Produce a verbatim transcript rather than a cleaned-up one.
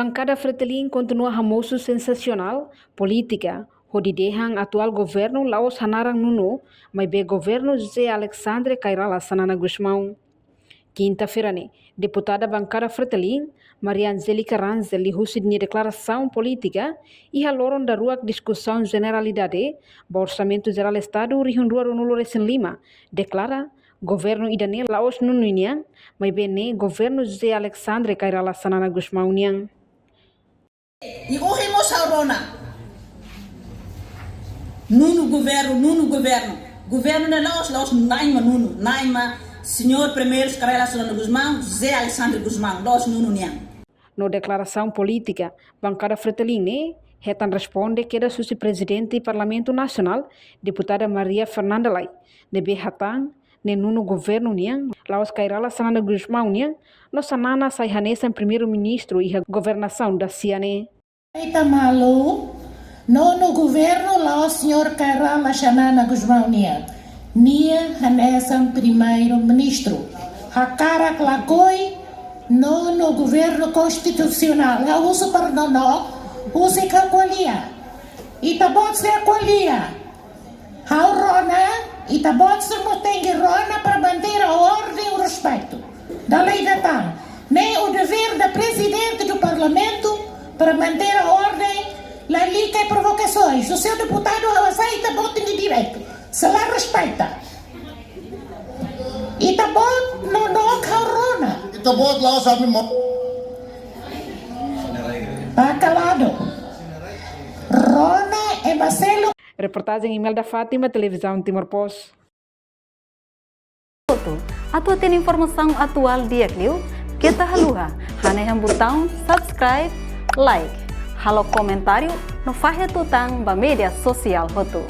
Bankada Fretilin kontinua hamosu sensasionál polítika hodi dehan atuál governu la'ós hanaran nonu, maibé governu José Alexandre Kay Rala Xanana Gusmão. Kinta-feira ne'e, deputada bankada Fretilin, Maria Angélica Rangel, liuhusi nia deklarasaun polítika iha loron daruak diskusaun jeneralidade ba Orsamentu Jerál Estadu rihun rua ruanulu resin lima, deklara governu ida-ne'e la'ós nonu nian, maibé ne'e governu José Alexandre Kay Rala Xanana Gusmão nian. I ohin mós ha'u rona. Nonu governu, nonu governu. Governu ne'e la'ós, la'ós na'in mak nonu, na'in mak Señór Primeiru Kay Rala Xanana Gusmão, José Alexandre Gusmão, la'ós nonu nian. No deklarasaun polítika bankada Fretilin ne'e hetan responde kedas husi Prezidente Parlamentu Nasionál, Deputada Maria Fernanda Lay, ne'ebé hatán ne'e nonu governu nian, la'ós Kay Rala Xanana Gusmão nian, no Xanana sai hanesan Primeiru-Ministru iha governasaun dasia ne'e. Ita malu, nonu governu la'ós Señór Kay Rala Xanana Gusmão nian. Nia hanesan Primeiru-Ministru. Hakarak lakohi nonu governu konstitusionál. Ha'u husu para nonook, husik ha'u ko'alia. Ita-boot sei ko'alia. Ha'u rona, ita-boot sei mós tenke rona para manter a ordem e o respeito. Dala ida tan, ne'e o dever da Presidente do Parlamento para manter a ordem, lalika provokasoens. O senhor deputadu, ha'u hasai ita-boot nia direitu. Se la respeita. Ita-boot nonook ha'u rona. Ita-boot la'ós ami mo. Ba kaladu. Rona ema seluk. Reportajen Imelda Fátima, Televizaun Timor Post. Atu hatene informasaun atuál di'ak liu, keta haluha hanehan butaun subscribe, like, halo komentáriu no fahe tutan ba média sosiál hotu.